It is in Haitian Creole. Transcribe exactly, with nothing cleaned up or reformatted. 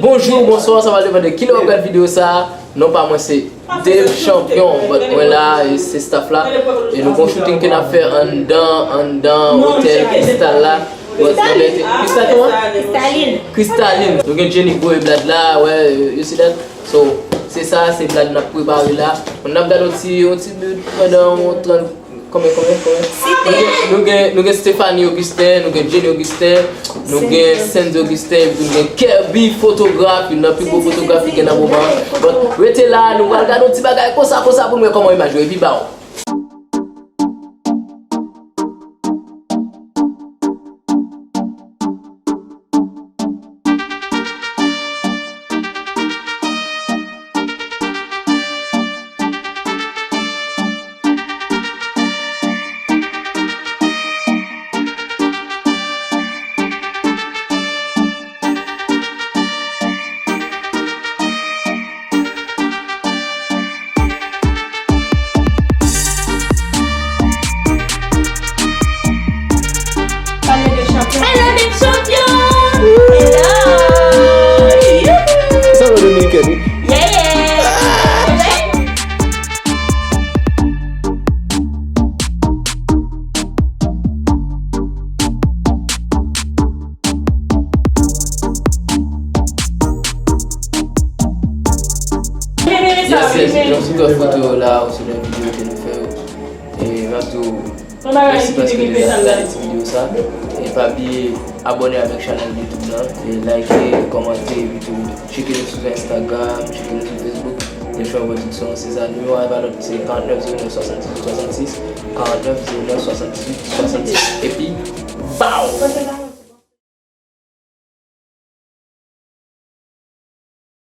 Bonjou, bonswa, sa va depann de kilè w ap gad videyo sa a. Non pa mwen se Dave Champion, but mwen la, e se staff la. E nou gon shooting ke n ap fè anndan, anndan otèl Crystal la. But, Crystal kòman? Crystalline. Crystalline. Nou gen Jenny Boy Blad la, wè, you see that? So, se sa, se Blad n ap prepare la. N ap gade yon ti, yon ti bit pandan yon trant, konbyen, konbyen, konbyen? Nou gen, nou gen, nou gen Stephanie Augustin, nou gen Jenny Augustin, nou gen Sandy Augustin, epi nou gen Kirby fotograf, youn nan pi gwo fotograf ki gen nan moman an. But, rete la, nou pral gade yon ti bagay konsa, konsa pou n wè kòman imaj yo epi ba w. Hello, big champion! Hello! Youhou! Sa w Dominikèn, wi? Yeah, yeah! Yes, yes, jan sou kè foto yo la, ou sou lè videyo ke nou fè yo. E, m ap di w, mèsi paske w te la pou gade ti videyo sa. E pa bliye abòne avèk chanèl YouTube lan. E like, kòmante, epi tou tcheke nou sou Instagram, tcheke nou sou Facebook. Dave Champion Production, se sa. Nimewo a pa lòt, se karant nèf zewo nèf swasanndizuit swasannsis, karant nèf zewo nèf swasanndizuit swasannsis. Epi, bow!